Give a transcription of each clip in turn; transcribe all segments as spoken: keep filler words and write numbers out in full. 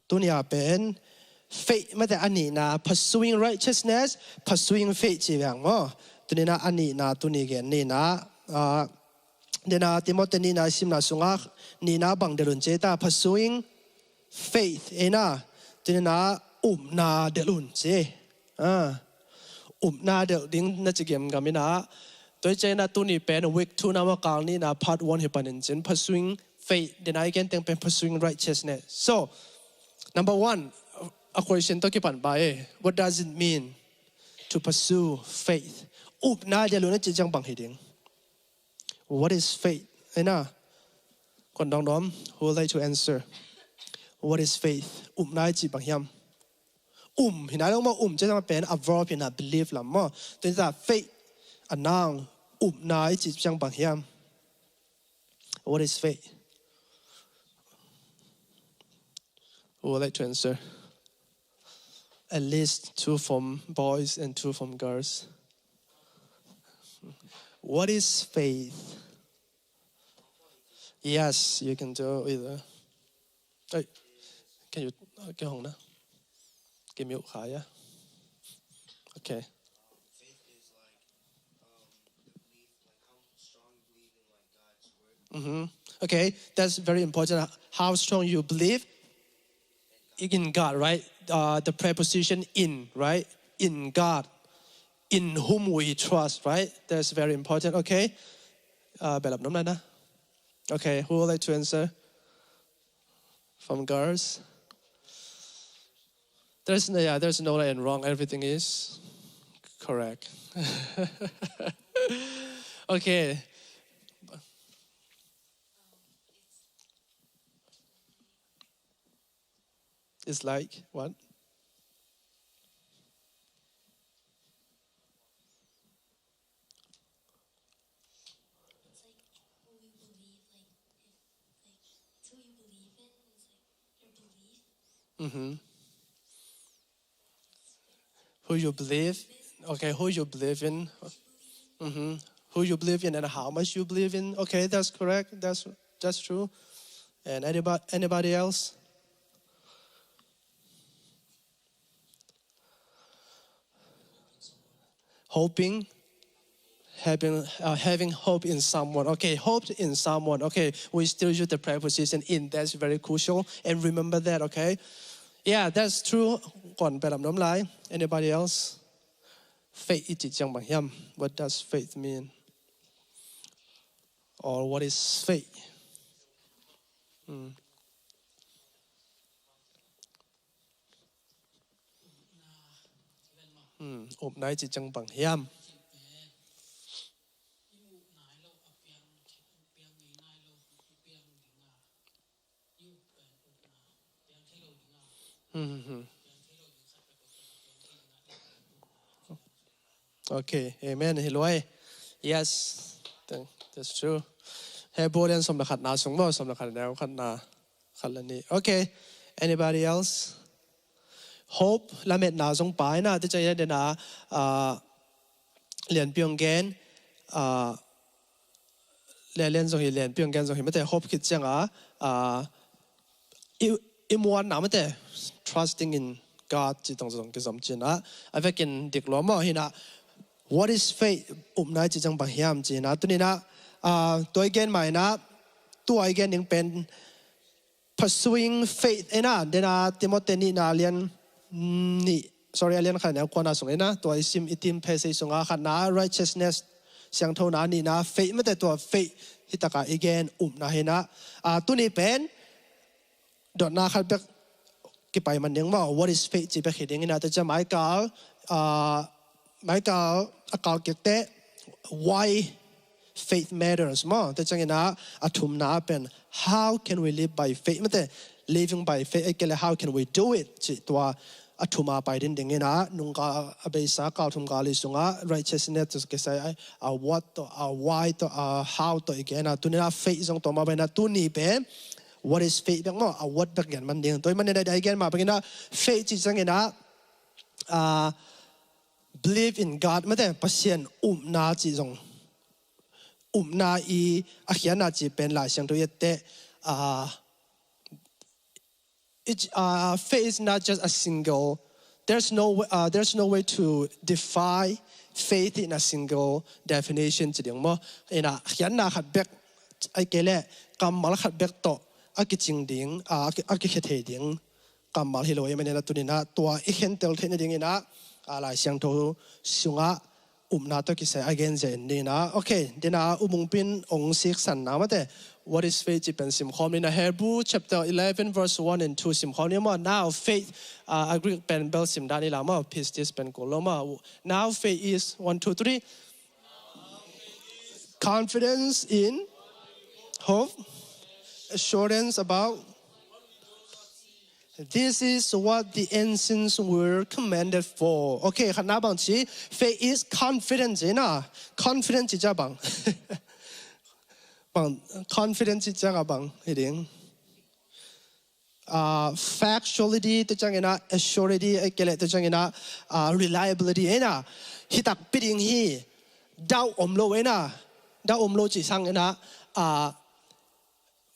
Tuni-a pen faith mate a nihna, pursuing righteousness, pursuing faith ci veng maw. Tuni-in a nihna, tuni gen nihna, ah, dena Timothy nihna simna sungah nihna bang delh un ci ta, pursuing faith, ei na, tuni-in a upna delh un ci. Ah, upna delh ding na ci gemgam in a. Tua hi ciangin a tuni pen week two na maw, kal nihna part one hi panin cin, pursuing faith, dena i gen teng pen pursuing righteousness. So, number one, a question tawh kipan bai, eh, what does it mean to pursue faith? Upna delh un a cih ciang bang hi ding? What is faith? Ei na, kong dong dong, who would like to answer? What is faith? Upna i cih bang hiam? Um hi nai lo maw, um cih ciang pen a verb hi na, believe lam maw. Tua hi ciang faith, a noun, upna i cih ciang bang hiam? What is faith? Who would like to answer? At least two from boys and two from girls. What is faith? Yes, you can do either. Hey, can you, uh, get home now? Give me a, yeah. Okay. Mm-hmm. Okay, that's very important. How strong you believe in God, right? Uh, the preposition in, right? In God, in whom we trust, right? That's very important. Okay. Uh, belap nom lai na. Okay, who would like to answer? From girls? There's no, yeah, there's no right and wrong. Everything is correct. Okay. It's like what? It's like who you believe, like, if, like, it's who you believe in, it's like your belief. Mm-hmm. Who you believe? Okay, who you believe in? Mm-hmm. Who you believe in and how much you believe in? Okay, that's correct. That's, that's true. And anybody, anybody else? Hoping, having, uh, having hope in someone. Okay, hope in someone. Okay, we still use the preposition in. That's very crucial. And remember that, okay? Yeah, that's true. Kong belap nom lai. Anybody else? Faith i cih ciang bang hiam? What does faith mean? Or what is faith? Hmm. Hmm, upna i cih ciang bang hiam? Hmm, hmm, hmm. Okay, amen. Hi luai. Yes, that's true. Hebrew lian sawm le khatna sung maw, sawm le khat, neu khatna, khat le nih. Okay, anybody else? Hope lametna zong pai na, tua ciang dena, ah, lianpi hong gen, ah, lianlian zong hi, lianpi hong gen zong hi mate, hope khit cianga, ah, i, i muanna mate, trusting in God cih tong zong kizom cina, a vekin dik lua maw hi na, what is faith? Upna i cih ciang bang hiam cina, tuni-in a, ah, tua i gen mai na, tua i gen ding pen, pursuing faith, ei na, dena Timothy nihna lian nih, sorry, a lian khat neu kuana sung ei na, tua i sim i tim phasei sunga khatna righteousness, siangthona, nihna faith mate, tua faith hi taka i gen upna hi na. Ah, tuni pen dotna khat bek kipai man ding maw, what is faith cih bek hi ding hi na, tua ciang mai kal, ah, mai kal a kal kik teh, why faith matters maw. Tua ciangin a, a thumna pen, how can we live by faith mate, living by faith, ei kei le how can we do it cih tua a thuma pai ding ding hi na, nungkal a beisa kal thum kal li sunga righteousness tawh kisai a, a what tawh, a why tawh, a how tawh i gen a, tuni-in a faith zong tua mah bangin a, tuni pen what is faith bek maw, a what bek gen man ding. Tua ahih manin a, i gen mah bangin a, faith cih ciangin a, ah, believe in God mate, Pasian upna cih zong, upna i a khiatna cih pen Lai Siangtho i et teh, ah, it, uh, faith is not just a single, there's no, uh, there's no way to define faith in a single definition ci ding maw. Ina khiatna khat bek, ahih kei leh kammal khat bek tawh a kicing ding, a, a ki-, a kikhia thei ding kammal hi lo ahih manin ah, tuni-in ah tua i khentel theih nadingin ah, a, Lai Siangtho sungah upna tawh kisai a gen zia in ni-in ah. Ok, tuni-in ah U Mung Pin hong siksan na mate, what is faith cih pen simkhawm ni-in ah, Hebrew chapter eleven verse one and two simkhawm ni maw. Now faith, uh, a Greek pen bel sim dan ni la maw, pistis pen kul lo maw. Now faith is, one, two, three. Confidence in hope, assurance about. This is what the ancients were commended for. Ok, khatna bang ci, faith is confidence, ina. Confidence ci ciang bang. Bang, confidence ci ciang a bang hi ding. Ah, factuality tua ciangin ah, assurity, ahih kei leh tua ciangin ah, ah, reliability, ina. Hi takpi ding hi, doubt om lo, ina. Doubt om lo cih sangin ah, ah,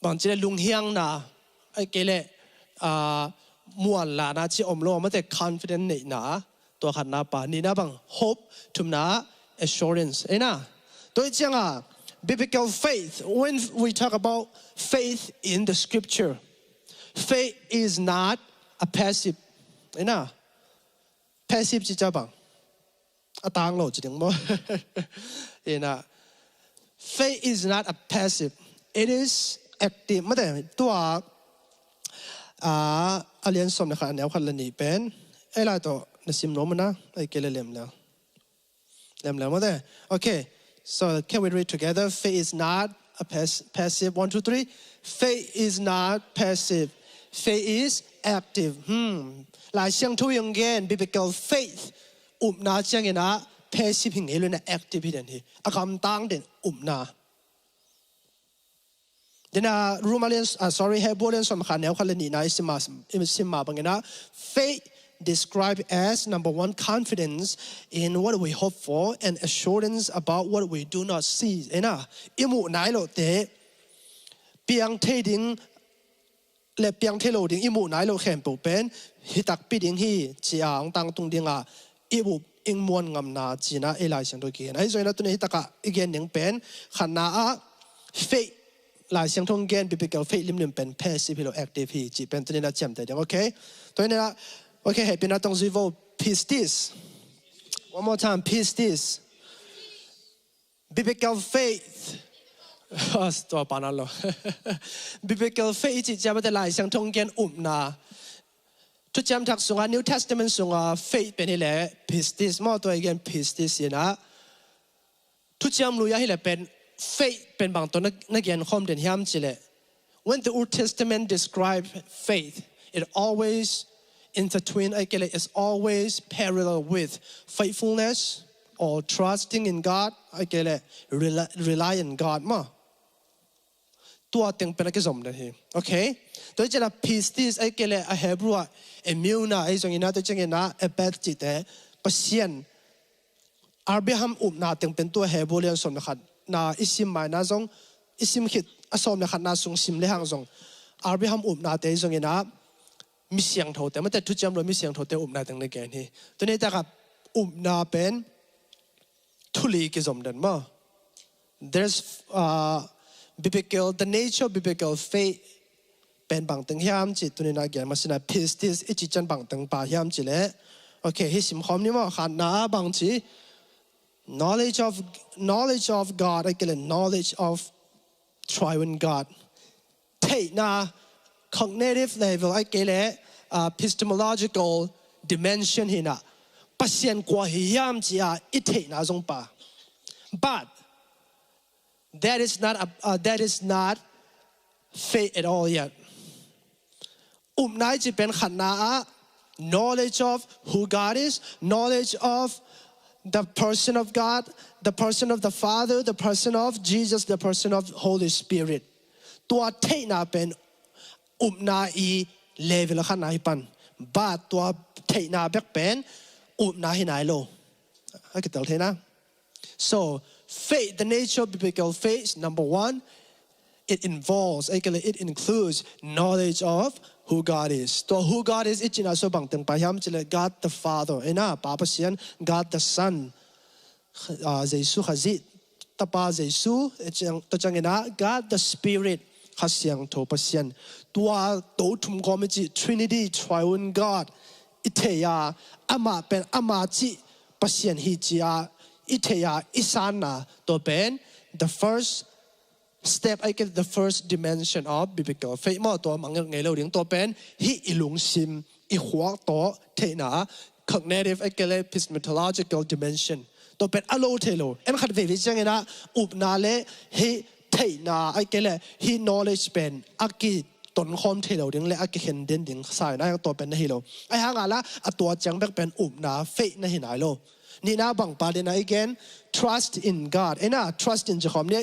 bang ci leh lunghiangna, ahih kei leh, ah, muanlahna cih om lo, mate, confident neihna, tua khatna pah. Nihna bang hope, thumna assurance, ina. Tua ciang a, biblical faith, when we talk about faith in the scripture, faith is not a passive, ina. Passive ci ciang bang, a tang lo ci ding maw. Ina, faith is not a passive. It is active. Mate, tua, ah, a lian sawm le khat, a neu khat le nih pen, ei lai tawh na sim nuam uh na, ahih kei leh lemleng. Lemleng mate. Ok. So can we read together? Faith is not a pass-, passive. One, two, three. Faith is not passive. Faith is active. Hmm. Lai Siangtho in hong gen, biblical faith, upna ciangin ah passive hi ngei lo-in ah active hi den hi. A gamtang den upna. Tuni-in ah Roma lian, ah, sorry, Hebrew lian sawm khat, neu khat le nihna i sim ma, i sim ma bangin ah, faith described as, number one, confidence in what we hope for and assurance about what we do not see. Ina, i muh nai lohte, piang thei ding le piang thei lo ding, i muh nai lo khempeuh pen hi takpi ding hi, ci-a hong tangtung ding a, i up i muan ngamna ci-in ah ei Lai Siangtho kigen. Ahi zongin ah tuni hi takah i gen ding pen, khatna ah, faith, Lai Siangtho hong gen biblical faith limlim pen passive hi lo, active hi cih pen tuni-in ah ciamteh ding, ok? Tuni-in ah, ok, hehpihna tawh zui vo, pistis. One more time, pistis. Biblical faith. Tua pa na lo. Biblical faith i cih ciang mate Lai Siangtho hong gen upna. Thuciam Thak sungah, New Testament sungah faith pen hi leh pistis maw, tua i gen pistis hi-in ah. Thuciam Lui ah hi leh pen faith pen bang tawh na, na gen khawm den hiam cih leh, when the Old Testament describe faith, it always intertwine, ahih kei leh, it's always parallel with faithfulness or trusting in God, ahih kei leh, rely, rely in God maw. Tua teng pen a kizom den hi. Ok? Tua hi ciang a pistis, ahih kei leh a Hebrew ah emunah, ahi zongin ah tua ciangin ah emet cihte, Pasian, Abraham upna teng pen tua Hebrew lian sawm le khatna i sim ma-in ah zong, i sim khit a sawm le khatna sung sim le hang zong, Abraham upnate ahi zongin ah mi siangthote, mate, thuciam lo mi siangthote upna teng na gen hi. Tuni takah upna pen thu li kizom den maw. There's, uh, biblical, the nature of biblical faith pen bang teng hiam cih tuni-in ah gen masa-in ah, pistis i cih ciang bang teng pah hiam cih leh, ok, hih simkhawm ni maw. Khatna ah bang ci, knowledge of, knowledge of God, ahih kei leh knowledge of triune God. Theihna, cognitive level, ahih kei leh, uh, epistemological dimension hi-in ah, Pasian kua hi hiam ci-a i theihna zong pah. But that is not a, uh, that is not faith at all yet. Upna i cih pen khatna ah, knowledge of who God is, knowledge of the person of God, the person of the Father, the person of Jesus, the person of Holy Spirit. Tua theihna pen upna i level khatna hi pan. But tua theihna bek pen upna hi nai lo. A kitel thei na. So, faith, the nature of biblical faith, number one, it involves, ahih kei leh, it includes knowledge of Who God is. Tua who God is i cihna sua bangteng pai hiam cileh God the Father, ina, Pa Pasian, God the Son, ah, Jesu Khazih, Tapa Jesu, tua ciangina God the Spirit, Kha Siangtho Pasian. Tua to thum gawm i cih Trinity, Triune God i thei a, amah pen amah cih Pasian hi ci a i thei a i sanna, tua pen the first step, ahih kei leh the first dimension of biblical faith maw, tua mangngilh ngei lo ding, tua pen hih i lungsim i khuak tawh theihna, cognitive ahih kei leh epistemological dimension, tua pen a lo thei lo. En khat veivei ciangina upna le hih theihna ahih kei leh hih knowledge pen a kitonkhawm thei lo ding le a kikhen den ding sa ina, tua pen na hi lo. Ahi hanga la a tua ciang bek pen upna faith na hi nai lo. Nihna bang pa dina i gen, trust in God. Ina, trust in ci khawm ni.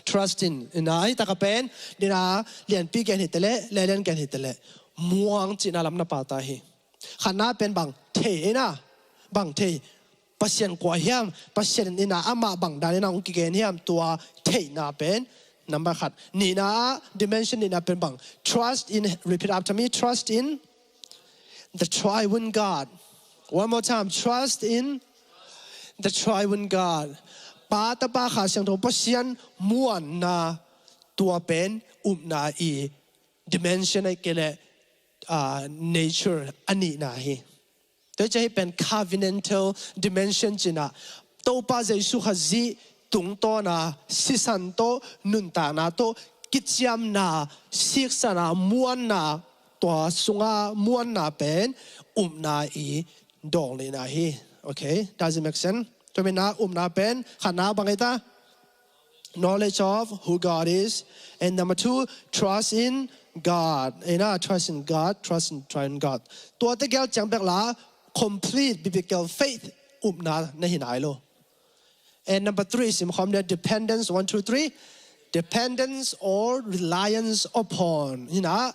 Trust in, ina, hi taka pen, nina lianpi gen hi tele, lelen gen hi tele. Muang cihna lam na pata hi. Khatna pen bang thei, ina, bang thei. Pasian kua hiam, Pasian ina amah bang dan ina hong kigen hiam, tua theihna pen number khat. Nihna dimension nihna pen bang. Trust in, repeat after me, trust in the Triune God. One more time, trust in the Triune God. Pa, Tapa, Kha Siangtho Pasian muanna, tua pen upna i dimension ahih kei leh, ah, nature a nihna hi. Tua ciang hih pen covenantal dimension cihna, Topa Jesu Khazih tungtawna sisan tawh, nuntakna tawh, kiciamna, siksana, muanna, tua sunga muanna pen upna i dawng nihna hi. Okay, does it make sense? Tua mina upna pen khatna bang hi ta? Knowledge of who God is. And number two, trust in God. Ina, trust in God, trust in Triune God. Tua tegel ciang bek la complete biblical faith upna na hi nai lo. And number three, sim khawm dia dependence, one, two, three. Dependence or reliance upon. Ina,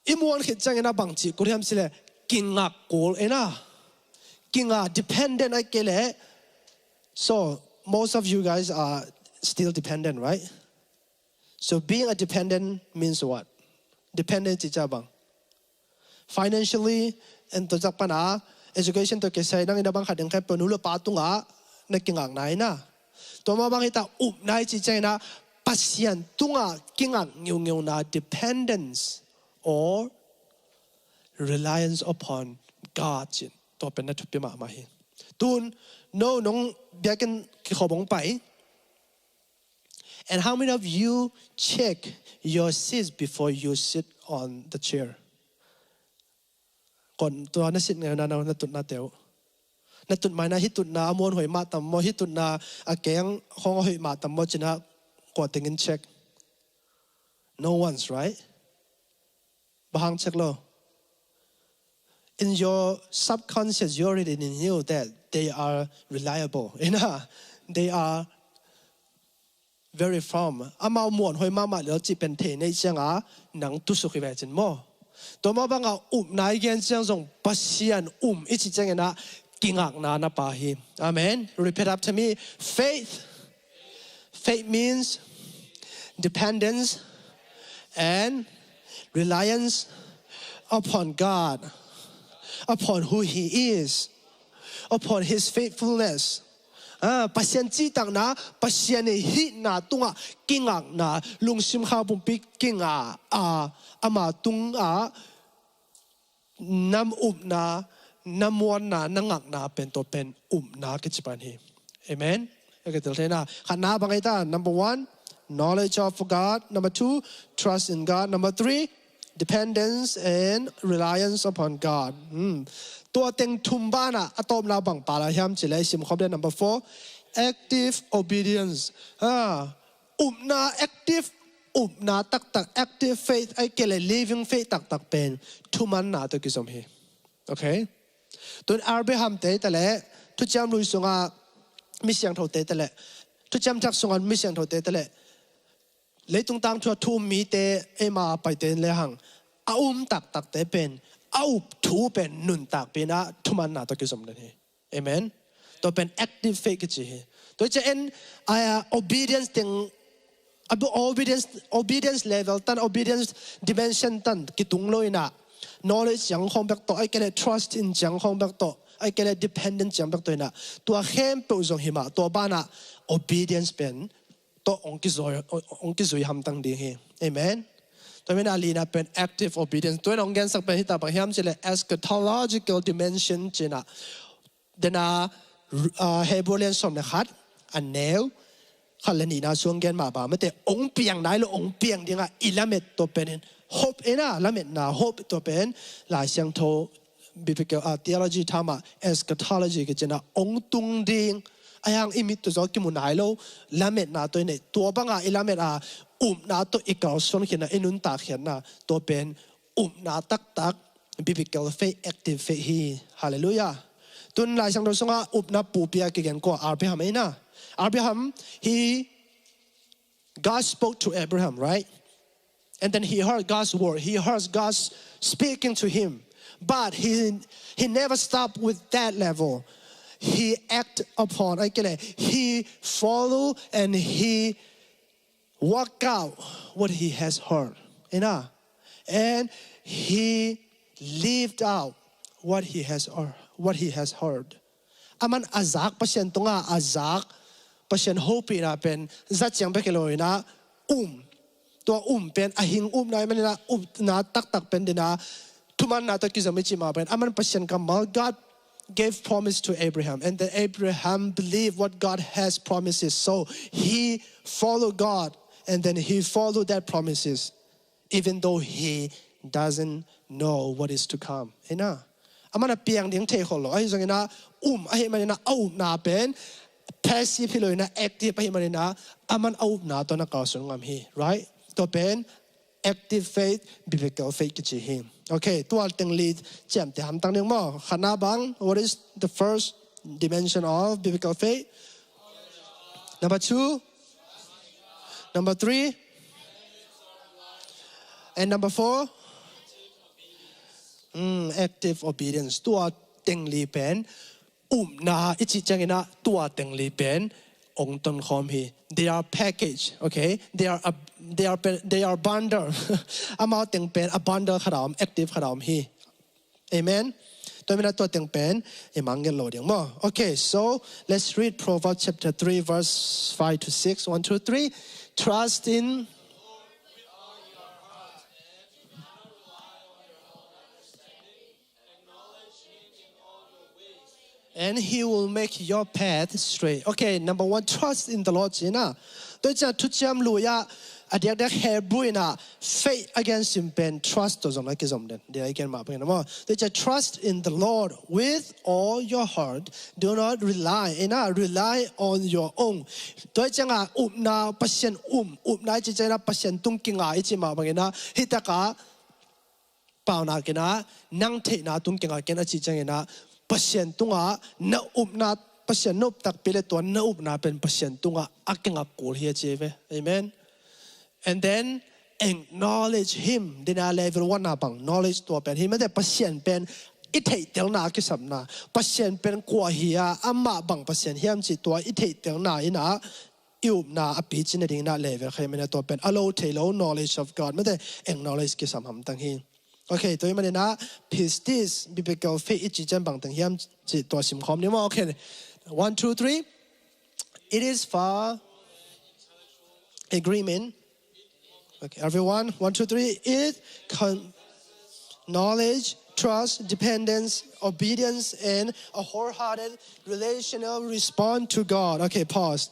i muan khit ciangina bang cih kul hiam cileh kingak kul, ina, kingak, dependent ahih kei leh. So most of you guys are still dependent, right? So being a dependent means what? Dependent cih ciang bang, financially, and tua zak pana education tawh kisai nang ina bang khat ding khat peuh nu le pa tungah na kingakna ina. Tua mah bang hi ta upna i cih ciangina Pasian tungah kingak ngiungiuna, dependence or reliance upon God cih, tua pen na thupi mahmah hi. Tun no nong biakinn kikhop hong pai. And how many of you check your seats before you sit on the chair? Kon tua na sit ngai na, na, na tutna teu. Na tut mai na, hih tutna a muan hoih mah tam maw, hih tutna a keng khawng a hoih mah tam maw cina kua tengin check? No one's, right? Bang hang check lo? In your subconscious, you already knew that they are reliable. Ina, they are very firm. Amau muan hoih mahmah lel cih pen thei nei cianga nang tusuk hi ve cin maw. Tua mah banga upna i gen ciang zong Pasian um i cih ciangina kingakna na pa hi. Amen. Repeat after me. Faith. Faith means dependence and reliance upon God, upon who He is, upon His faithfulness. Ah, Pasian cihtakna, Pasian i hihna tungah kingakna, lungsim kha pumpi kinga a, ama tungah na upna, na muanna, na ngakna pen tua pen upna kici pan hi. Amen. Ka tel thei na. Khatna bang hi ta, number one, knowledge of God. Number two, trust in God. Number three, dependence and reliance upon God. Hmm. Tua teng thum bana a tawpna bang pala hiam cileh sim khawm dia, number four, active obedience. Ha. Upna active, upna taktak, active faith ahih kei leh living faith taktak pen thumanna tawh kizom hi. Okay. Tun Abraham te taleh, thuciam lui sunga mi siangtho te taleh, thuciam thak sunga mi siangtho te taleh, leitung tangthu a thu um mite, eima paite in le hang a um taktakte pen a up thu pen nuntakpina thumanna tawh kizom den hi. Amen. Tua pen active faith kici hi. Tua ciang en, a, obedience teng a bu-, obedience, obedience level tan, obedience dimension tan kitung lo inah, knowledge ciang khawng bek tawh, ai kei le trust in ciang khawng bek tawh, ai kei le dependent ciang bek tawh inah, tua khempeuh zong hi mah, tua banah obedience pen tawh hong kizui, hong kizui hamtang ding hi. Amen. Tua manin a lina pen active obedience. Tua in hong gensak pen hi ta bang hiam cih leh eschatological dimension ci inah, dena, uh, Hebrew lian sawm le khat, a neu khat le nihna sung gen mah bang, mate, hong piang nai lo, hong piang dingah i lamet tua pen in hope inah, lametna hope tua pen Lai Siangtho biblical, uh, theology thamah eschatology kici inah, hong tung ding, a hiang i mit tawh zaw kimu nai lo lametna tua inah, tua bangah i lamet a, upna tawh i kalsuan khiatna, i nuntak khiatna, tua pen upna taktak, biblical faith, active faith hi. Hallelujah. Tun Lai Siangtho sungah upna pupi a kigen kua, Abraham inah. Abraham, he, God spoke to Abraham, right? And then he heard God's word. He heard God speaking to him. But he, he never stopped with that level. He act upon, ai kei le, he follow and he work out what he has heard. Inah. And he lived out what he has, or what he has heard. Aman a zak, Pasian tungah a zak, Pasian hopihna pen za ciang bek hi lo inah, um. Tua um pen a hing upna ahih manin ah, upna taktak pen dena thumanna tawh kizom i cih mah bangin, aman Pasian kammal, God gave promise to Abraham, and then Abraham believed what God has promises. So he followed God, and then he followed that promises, even though he doesn't know what is to come. Inah. Aman a piang ding thei khol lo. Ahi zongin ah, um ahih manin ah, a upna pen passive hi lo inah, active ahih manin ah, aman a upna tawh na kalsuan ngam hi, right? Tua pen active faith, biblical faith kici hi. Okay, tua teng li ciamteh hamtang ding maw. Khatna bang, what is the first dimension of biblical faith? Number two? Number three? And number four? Mm, active obedience. Tua teng li pen upna i cih ciangin ah, tua teng li pen hong tonkhawm hi. They are package, okay? They are a, they are pen, they are bundle. Amau teng pen a bundle khat a om, active khat a om hi. Amen. Tua manin ah tua teng pen i mangngilh lo ding maw. Okay, so let's read Proverbs chapter three, verse five to six. One, two, three. Trust in And he will make your path straight. Okay, number one, trust in the Lord ci inah. Tua ciang thuciam lui ah, a diakdiak Hebrew inah, faith a gen sim pen trust tawh zong na kizom den. Dia i gen mah bangin ah maw. Tua ciang trust in the Lord with all your heart. Do not rely, inah, rely on your own. Tua ciangah upna, Pasian um, upna i cih ciangin ah Pasian tung kinga i cih mah bangin ah, hi takah paunak in ah, nang theihna tung kinga ken a cih ciangin ah, Pasian tungah na upna, Pasian na up takpi le tua na upna pen Pasian tungah a kinga kul hi a ci ve. Amen. And then acknowledge him. Dena level one na bang, knowledge tua pen hi mate, Pasian pen i theihtelna a kisapna, Pasian pen kua hi a, amah bang Pasian hiam cih tua i theihtelna in ah, i upna a picin a ding in ah level khat hi manin ah, tua pen a lo thei lo, knowledge of God mate, acknowledge kisam hamtang hi. Okay, tua ahih manin ah, pistis, biblical faith i cih ciang bang teng hiam cih tua simkhawm ni maw. Okay, one, two, three. It is far agreement. Okay, everyone, one, two, three. It con-, knowledge, trust, dependence, obedience, and a wholehearted relational response to God. Okay, pause.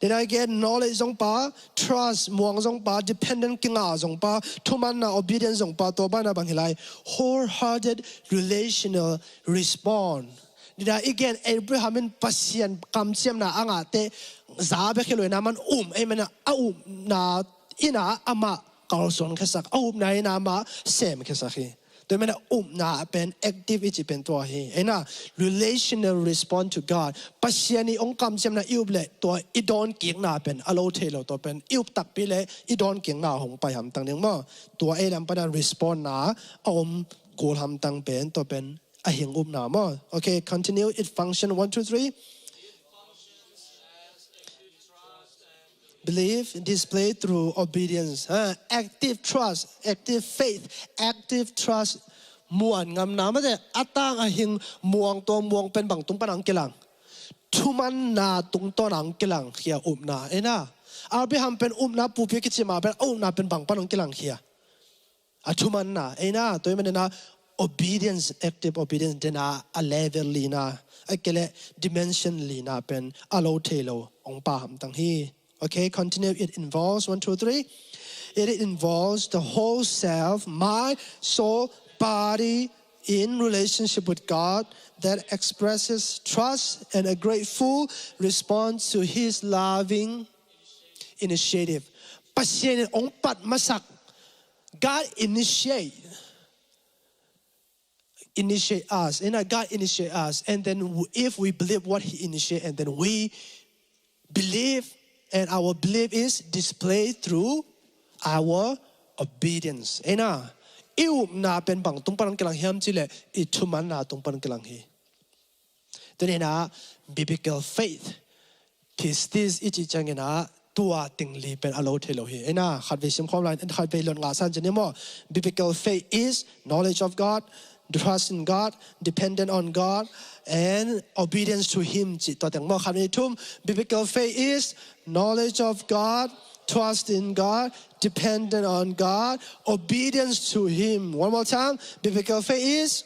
Then again, knowledge zong pa, trust muang zong pa, dependent kinga zong pa, thumanna obedience zong pa, tua banah bang hi lai, wholehearted relational response. Dena i gen Abraham in Pasian kamciamna a ngah teh, za bek hi lo in ah, aman um, amen, a upna in ah amah kalsuan khiasak, a upna in ah amah sem khiasak hi. Tua ahih manin ah upna pen active i cih pen tua hi. Amen. Relational response to God. Pasian i hong kamciamna i up leh tua i dawnkikna pen a lo thei lo, tua pen i up takpi leh i dawnkikna hong pai hamtang ding maw. Tua ei lam pan ah respond na a om kul hamtang pen, tua pen a hing upna maw. Okay, continue. It function, one, two, three. Belief displayed through obedience. Ha, active trust, active faith, active trust. Muan ngamna mate, a tang a hing muang, tua muang pen bang tung pan ang kilang? Thumanna tungtawn ang kilang khia upna, ei na. Abraham pen upna pupi kici mah pen, a upna pen bang pan ang kilang khia? A thumanna, ei na, tua ahih manin a obedience, active obedience, den a, a level lina, a kei leh dimension lina pen a lo thei lo ong pha hamtang hi. Okay, continue. It involves, one, two, three. It involves the whole self, mind, soul, body in relationship with God that expresses trust and a grateful response to His loving initiative. Pasian in ong pat masak. God initiate. Initiate us. You know, God initiate us. And then w-, if we believe what He initiate, and then we believe, and our belief is displayed through our obedience. Ei na, i upna pen bang tung pan ang kilang hiam cih leh, i thumanna tung pan ang kilang hi. Tuni in a, biblical faith, pistis i cih ciangin a, tua ting li pen a lo thei lo hi. Ei na, khatvei sim khawm lai, khatvei lot ngah san cih ni maw. Biblical faith is knowledge of God, trust in God, dependent on God, and obedience to Him, cih tua teng maw. Khatvei thum, biblical faith is knowledge of God, trust in God, dependent on God, obedience to Him. One more time, biblical faith is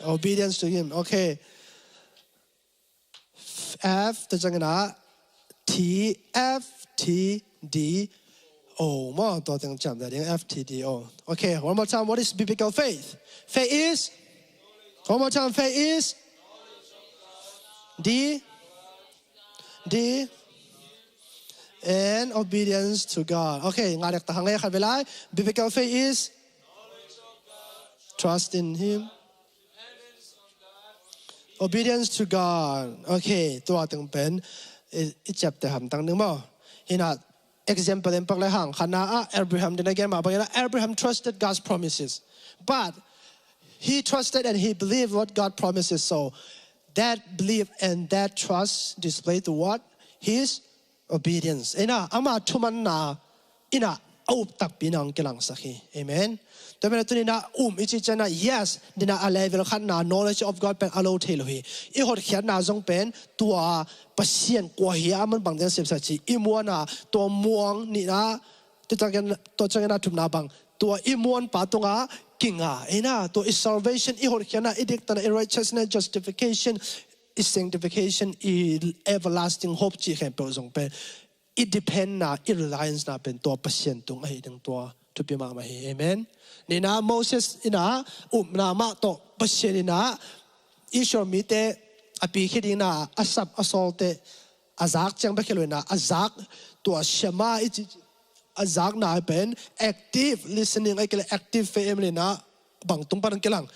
obedience to Him. Okay. F, tua ciangin a, T, F, T, D, O. Maw, tua teng ciam dah ding, F, T, D, O. Okay, one more time. What is biblical faith? Faith is, one more time, faith is D, D, and obedience to God. Okay, ngah dek ta hang e, khatvei lai. Biblical faith is trust in Him. Obedience to God. Okay, tua teng pen i, i ciapteh hamtang ding maw. Hi na, example en pak le hang, khatna ah Abraham ding a gen mah bangin a, Abraham trusted God's promises. But he trusted and he believed what God promises. So that belief and that trust displayed to what? His obedience. Ei na, ama thumanna in a, a up takpi in a ong kilangsak hi. Amen. Tua pen a tuni in a, um i cih ciangin a, yes, den a, a level khatna, knowledge of God pen a lo thei lo hi. I hotkhiatna zong pen tua Pasian kua hi, a man bang den sepsa cih i muan a, tua muang nihna, tua ciangin, tua ciangin a thumna bang, tua i muanpa tungah kinga, ei na, tua i salvation, i hotkhiatna, i diktatna, i righteousness, justification, i sanctification, i everlasting hope cih khempeuh zong pen i depend na, i reliance na pen tua Pasian tung ahih ding tua thupi mahmah hi. Amen. Nihna, Moses in a, upna mah tawh Pasian in a, Israel mite a pikhia ding na, a sap a sawlte a zak ciang bek hi lo in a, a zak, tua Shema i cih, a zakna pen active listening, ahih kei leh active faith, em, in a, bang tung pan ang kilang?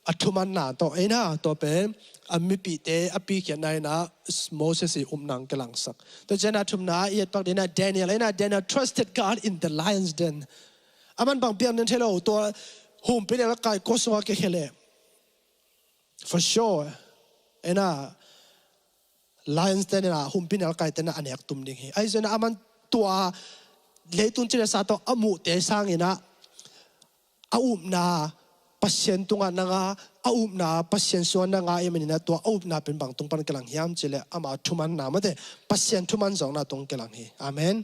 A thumanna tawh, ei na, tua pen a mipihte a pikhiatna in a, Moses i upna ong kilangsak. Tua ciangin a thumna i et pak ding in a, Daniel, ei na, Daniel trusted God in the lion's den. A man bang piang den thei lo, tua humpinelkai kua sungah kikhia leh, for sure, ei na, lions te in a, humpinelkai te in a, a nek tum ding hi. Ahi zongin a, a man tua leitung cilesa tawh a muhte sangin a, a upna Pasian tungah na nga, a upna Pasian sungah na nga ahih manin a, tua a upna pen bang tung pan kilang hiam cih leh, ama thumanna mate, Pasian thuman zawkna tung kilang hi. Amen.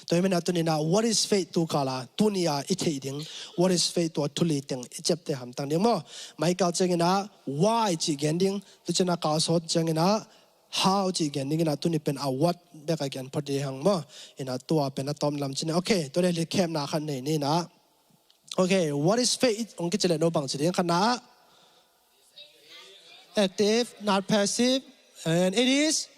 Tua ahih manin a tuni in a, what is faith, tu kal a, tuni a i theih ding what is faith, tua thu li teng i ciapteh hamtang ding maw. Mai kal ciangin a, why cih gen ding, tu ciangin a, kal sawt ciangin a, how cih gen ding in a, tuni pen a what bek a gen phot ding hang maw. In a, tua pen a tawm lam cih ni. Okay, tua leh likhemna khat nei ni in a. Okay, what is faith? Ong kici leh no bang ci ding? Khatna ah, active, not passive. And it is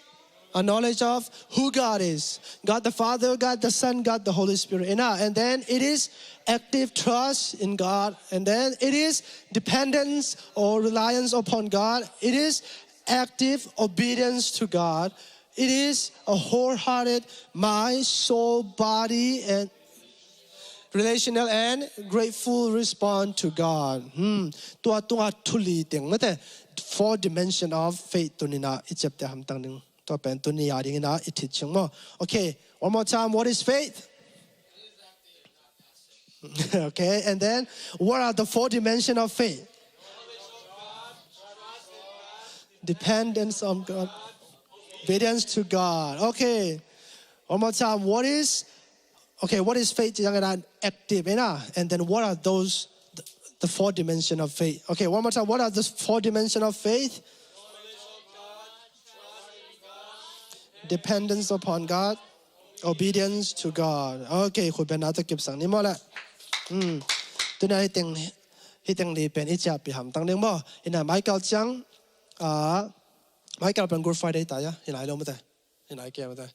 a knowledge of who God is. God the Father, God the Son, God the Holy Spirit. And, uh, and then it is active trust in God. And then it is dependence or reliance upon God. It is active obedience to God. It is a wholehearted mind, soul, body, and Relational and grateful response to God. Hmm. Tua tunga thu li teng mate, four dimension of faith tuni-in ah i ciapteh hamtang ding. Tua pen tuni a dingin ah i teaching maw. Okay, one more time. What is faith? Okay, and then what are the four dimension of faith? Dependence on God. Obedience to God. Okay. One more time. What is, okay, what is faith? Yang an active, eh, na? And then what are those, the, the four dimension of faith? Okay, one more time. What are the four dimension of faith? Dependence upon God. Obedience to God. Okay, khut beng na tawh kipsak ni maw le. Hmm. Tuni a hih teng, hih teng li pen i ciahpih hamtang ding maw. Hi na Michael ciang, ah, Michael pen Good Friday ta ya. Hi na i lo mate. Hi na i kia mate.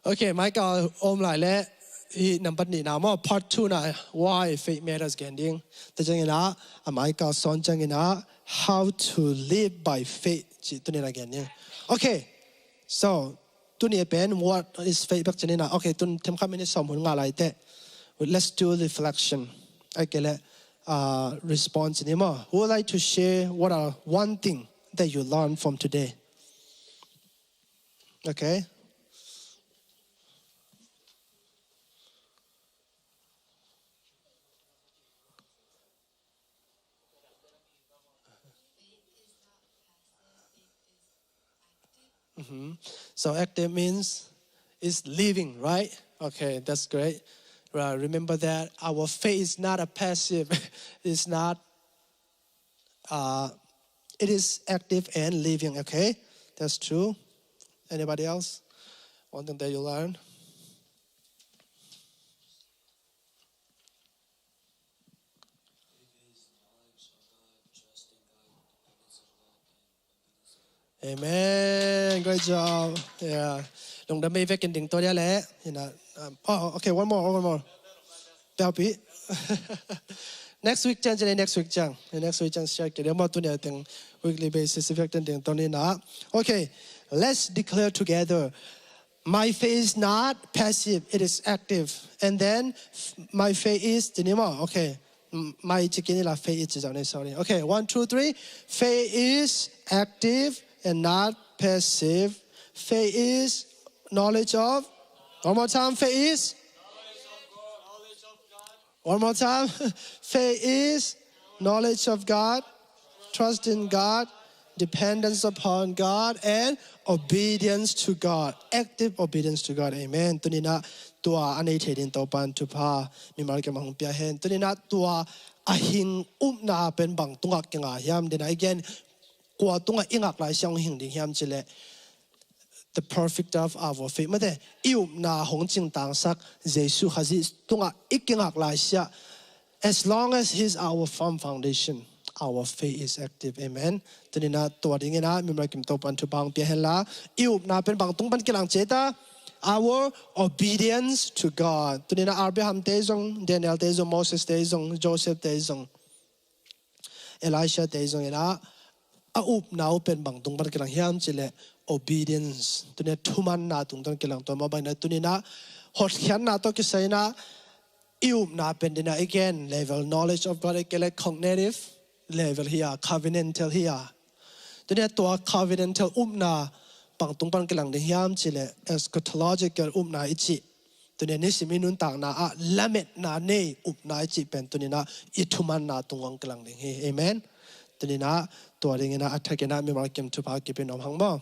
Okay, Michael om lai le. Hih nambat nihna maw, part two na, why faith matters gen ding. Tua ciangin ah, a Michael sawn ciangin ah, how to live by faith cih tuni-in ah gen ding. Okay, so, tuni a pen what is faith bek ci-in ah. Okay, tun themkhat minute sawm hun ngah lai teh. Let's do reflection. Ahih kei leh, uh, response ni maw. Who would like to share what are one thing that you learn from today? Okay. Mm-hmm. So active means it's living, right? Okay, that's great. Uh, remember that our faith is not a passive. It's not. Uh, it is active and living. Okay, that's true. Anybody else? One thing that you learn. Amen. Great job. Yeah. Lungdam ei vekin ding to dia le. Hi na, um, oh, okay, one more, one more. Peupi. Next week ciang, next week ciang. Next week ciang share kei dia maw, tuni a teng weekly basis vekin ding to ni na. Okay. Let's declare together. My faith is not passive, it is active. And then, f-, my faith is, ci ni maw. Okay. M-, my ci kei ni la, faith is ci zong ni, sorry. Okay, one, two, three. Faith is active and not passive. Faith is knowledge of. One more time, faith is. One more time. Faith is knowledge of God, trust in God, dependence upon God, and obedience to God. Active obedience to God. Amen. Tuni-in ah tua a nei thei ding Topa'n thupha mimal kim ah hong pia hen. Tuni-in ah tua a hing upna pen bang tungah kingah hiam? Tuni-in ah i gen, kua tungah i ngak laisiah hong hing ding hiam cih leh the perfecter of our faith. Mate, i upna hong cingtangsak Jesuh Khazih tungah i kingak laisiah, as long as He is our firm foundation, our faith is active. Amen. Tuni-in ah tua dingin ah mimal kim Topa'n thupha hong pia hen la, i upna pen bang tung pan kilang ci ta? Our obedience to God. Tuni-in ah Abraham te zong, Daniel te zong, Moses te zong, Joseph te zong, Elisha te zong in ah, a upna uh pen bang tung pan kilang hiam cih leh obedience. Tuni-in ah thumanna tungtawn kilang, tua mah bangin ah tuni-in ah hotkhiatna tawh kisai in ah i upna pen, tuni-in ah i gen level, knowledge of God, ahih kei leh cognitive level hi a, covenantal hi a. Tuni-in ah tua covenantal upna bang tung pan kilang ding hiam cih leh eschatological upna i cih, tuni-in ah nisim i nuntakna ah lametna nei upna i cih pen tuni-in ah i thumanna tung hong kilang ding hi. Amen. Tuni-in ah tua dingin ah a thakin ah mimal kim thupha kipia nuam hang maw.